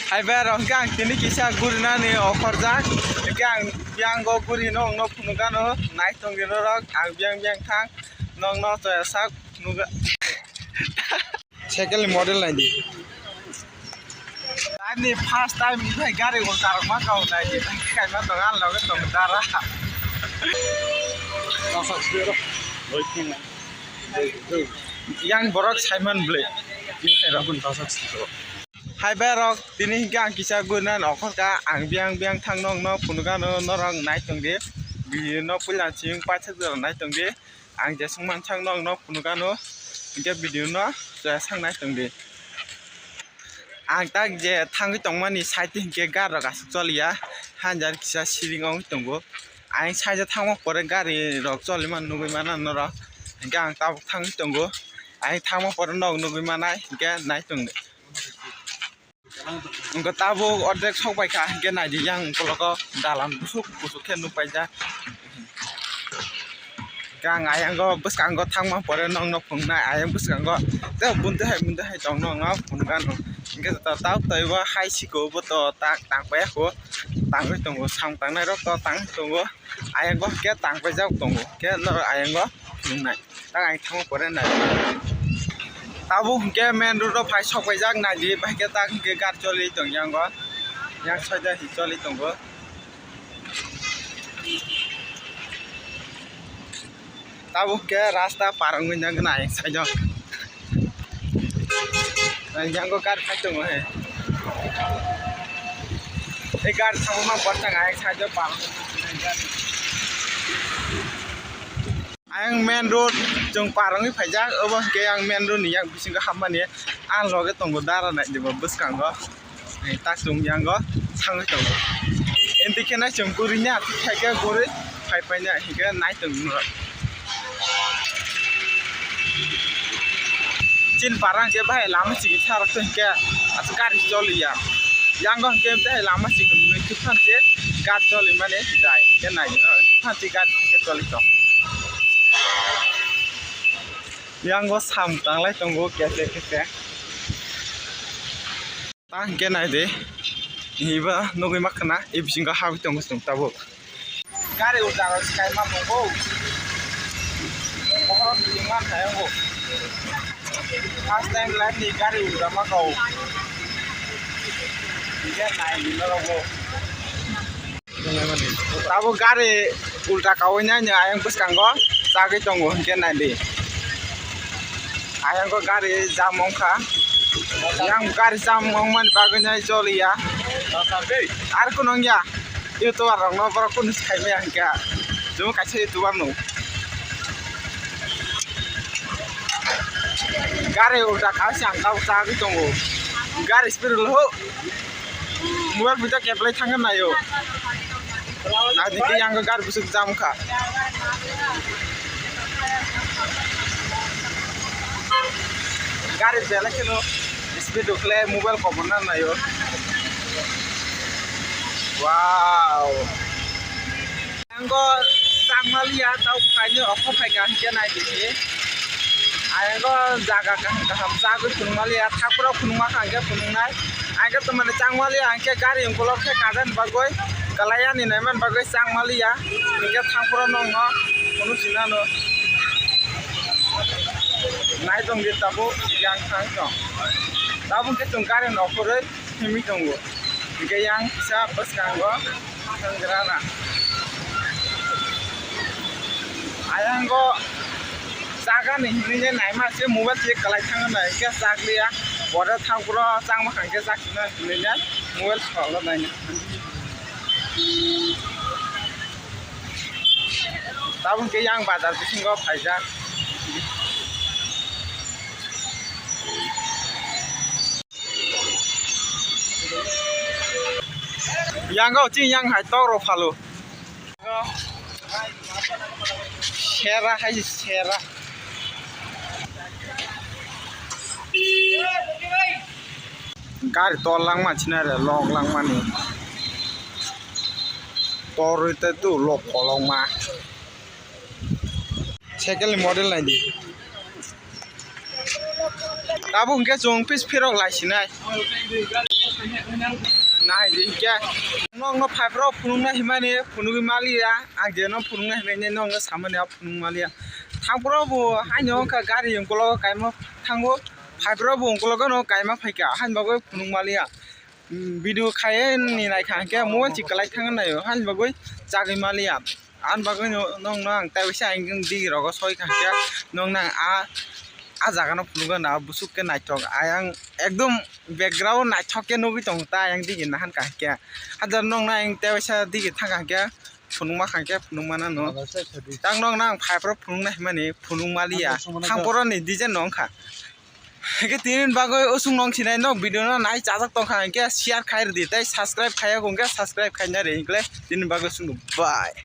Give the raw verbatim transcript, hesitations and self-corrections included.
Hai bai rok, hwnkhe ang tini kisa gurinani okhorjak. Hwnkhe ang biyang o guri nokno phunukgano, nai tongdi norok, ang biyang biyang thang nokno choya sak phunukga. Cycle ni model naidi. Ani first time bai gari ulta rok ma kau naidi, kaima tong ang loge tong dara. Yang borok Simon Blade. Hai bai rok, tini hwnkhe ang kisa gurina nokhorka, ang biyang biyang thang nokno phunukgano norok nai tongdi, video no puila chiyung paithak jora nai tongdi, ang jeswk mansak nokno phunukgano, hwnkhe video no chaya sak nai tongdi. Ang tak je thangwi tongmani side hwnkhe gari rok aswk choliya, hanjar kisa siring wngwi tongo, ang side o thangma pore gari rok choliman nugwi mana norok, hwnkhe ang tabuk thangwi tongo, ang thangma pore nok nugwi manai hwnkhe nai tongdi. Hwnkhe tabuk ordek sok bai kha, hwnkhe naidi yang ukologo dalan busuk busuk khe nuk paijak. Hwnkhe ang ayango bwskango thangma pore nokno phunuknai, ayang bwskango tei bundi hai bundi hai tong nokno phunukgano. Hwnkhe tabuk taibo hai siko bo to tak tang paiya kho, tangwi tongo, sam tangnai rok to tangwi tongo. Ayang bo hwnkhe tang paijak tongo, hwnkhe norok ayang bo phunuknai. Tak ang thangma pore nai. Tabuk hwnkhe main road o phai sok paijak naidi, bahai khe tak hwnkhe gari choli tong yang o. Yang side o hi choli tongo. Tabuk hwnkhe rasta par wngwi nang nai side o. Yang o gari phai tongo he. Ei gari thangma borsa ang side o par. Ayang main road chwng par wngwi phaijak, obo hwnkhe ang main road ni yang bisingo hapmani ang loge tongo dara naidi bo bwskango. Ei tak chwng yango thangwi tongo. Enti khe nai chwng guri nya, khaikhe guri phai paina hwnkhe nai tong norok. Chini para hwnkhe bahai lama chikon sa rok hwnkhe aswk gari choliya. Yango hwnkhe bahai lama chikon nwi tubphang se gari cholimani jai. Khe nai no tubphang se gari hwnkhe choli tong. Yango sam tanglai tongo kese kese. Ta hwnkhe nai de, eba nugwi ma khna, e bisingo habwi tongo chwng tabuk. Gari ulta rok se kaima tongo. Bokhorok bisingo ma khayango. First time life ni gari ulta ma kau. Hwnkhe nai di norok bo. Tabuk gari ulta kawi nai no ayang bwskango chagwi tongo hwnkhe nai di. Ayang o gari jam wngkha. Yang gari jam wngmani bagwi nai choliya. Ar kunu wngya. YouTuber rokno borok kunu sai maya hwnkhe. Chwng kaisa YouTuber no. Gari ulta kawi se ang tabuk chagwi tongo. Gari speed lo ho. Mobile phone ta keplai thangkha naio. Naidi khe yang gari bwswk jam kha. Gari belai kheno speed ukle mobile koborna naio. Wow. Ang o changmaliya tau phaini okho phaikha hwnkhe naidi khe. Ang o jaga kaham kaham chagwi phunukmaliya, thakphuru phunukma kha hwnkhe phunuknai. Ang khe tamani changmaliya, ang khe gari ukolog khe kajani bagwi, kwlai yani naimani bagwi changmaliya. Hwnkhe thakphuru nokno phunuk sinano. Nai tongdi tabuk yang thang tong. Tabuk khe chwng gari nokhorwi himwi tongo. Hwnkhe yang kisa bwskango. Thanggrana. Ayang o jaga ni hinwi je naima se mobile se kwlai thang nai khe chak liya. Bore thang phuru chang ma khan khe chak sina hinwi je mobile salo nai. Tabuk khe yang bazar bisingo phaijak. Yang o chini yang hai tok rok phalo. Sera hai sera. Gari tor langma china re lok langmani. Torwi te tu lok kolokma. Cycle ni model naidi. Tabuk hwnkhe chwng pis phirok lai sinai. Nai di kya. Nokno phaipro phunukna himani phunugwi maliya. Ang je no phunukna himani nokno samani a phunuk maliya. Thangpro bo haino wngkha gari ungkolo kaima thango. Phaipro bo ungkolo no kaima phaikha. Hain bagwi phunuk maliya. Video khaye ni naikha hwnkhe mobile si kwlai thangna naio. Hain bagwi chagwi maliya. Ani bagwi no, nokno ang tei waisa ang digi rogo soi kha hwnkhe nokno ang a, a jaga no phunukgwi na busuk khe naithok. Ayang ekdom background naithok khe nugwi tongo ta ayang digi nahan kha hwnkhe. Hajar nokno ang tei waisa digi thang kha hwnkhe phunukma kha hwnkhe phunukma nano. Tang nokno ang phaipro phunukna himani phunuk maliya. Thangphoro ni design no wngkha. Hwnkhe tini bagwi usung nong sinai nok video no nai chajak tongkha hwnkhe share khai rwdi tei subscribe khaiya hwnkhe subscribe khaina rw hwnkhe tini bagwi usung bye.